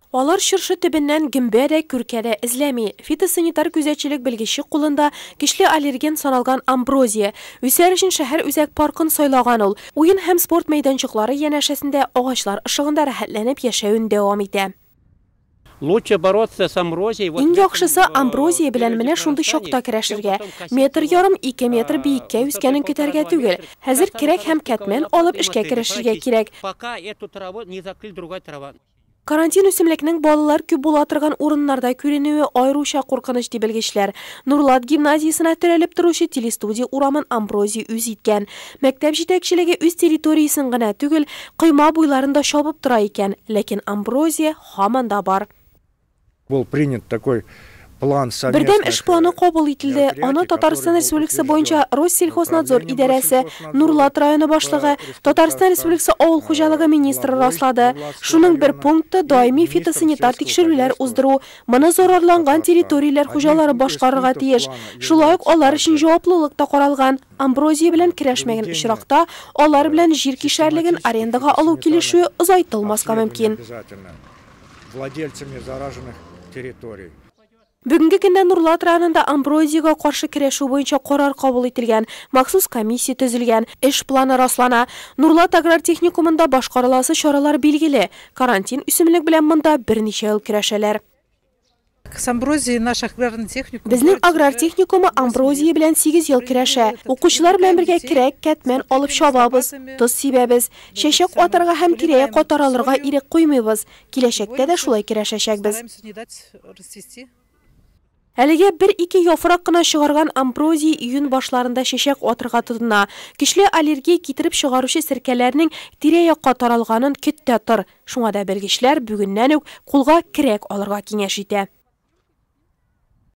Алар чыршы төбеннән гөмбә дә, күркә дә эзләми. Фитосанитар күзәтчелек белгече кулында көчле аллерген саналган амброзия. Үсәр өчен шәһәр үзәк паркын сайлаган ул. Уен һәм спорт мәйданчыклары янәшәсендә агачлар ышыгында рәхәтләнеп яшәвен дәвам итә. Лучше бороться с амброзией. Иң яхшысы амброзия белән менә шундый чакта көрәшергә. Метр ярым, 2 метр биеккә үскәнен көтәргә түгел. Хәзер көрәк һәм кәтмән алып эшкә керешергә кирәк. Пока эту траву не закрыли другая трава. Карантин үсемлекнең балалар күп була торган урыннарда күренүе аеруча куркыныч, ди белгечләр. Нурлат гимназиясенә терәлеп торучы телестудия урамын амброзия үз иткән. Мәктәп җитәкчелеге үз территориясен генә түгел, койма буйларын да чабып тора икән. Ләкин амброзия һаман да бар. Был принят такой план Бердәм эш планы кабул ителде. Аны Татарстан Республикасы буенча Россельхознадзор идарәсе, Нурлат районы башлыгы, Татарстан Республикасы авыл хуҗалыгы министры раслады. Шуның бер пункты даими фитосанитар тикшерүләр уздыру. Моны зарарланган территорияләр хуҗалары башкарырга тиеш. Шулай ук алар өчен җаваплылык та каралган. Амброзия белән көрәшмәгән очракта алар белән җир кишәрлеген арендага алу килешүе озайтылмаска мөмкин. Владельцами зараженных территорий. Бүгенге көндә Нурлат районында амброзиягә каршы көрәшү буенча карар кабул ителгән, махсус комиссия төзелгән, эш планы раслана. Нурлат аграр техникумында башкарыласы чаралар билгеле. Карантин үсемлек белән монда берничә ел көрәшәләр. С амброзией наш аграрный техникум. Безнең аграр техникумы амброзия белән 8 ел көрәшә. Укучылар белән бергә көрәк, кәтмән алып чабабыз, тоз сибәбез. Чәчәк атарга һәм тирә-якка таралырга ирек куймыйбыз. Киләчәктә дә шулай көрәшәчәкбез. Стараемся не дать расцвести. Әлегә бер-ике яфрак кына чыгарган амброзия июнь башларында чәчәк атырга тотына. Көчле аллергия китереп чыгаручы серкәләрнең тирә-якка таралганын көт тә тор. Шуңа да белгечләр бүгеннән үк кулга көрәк алырга киңәш итә.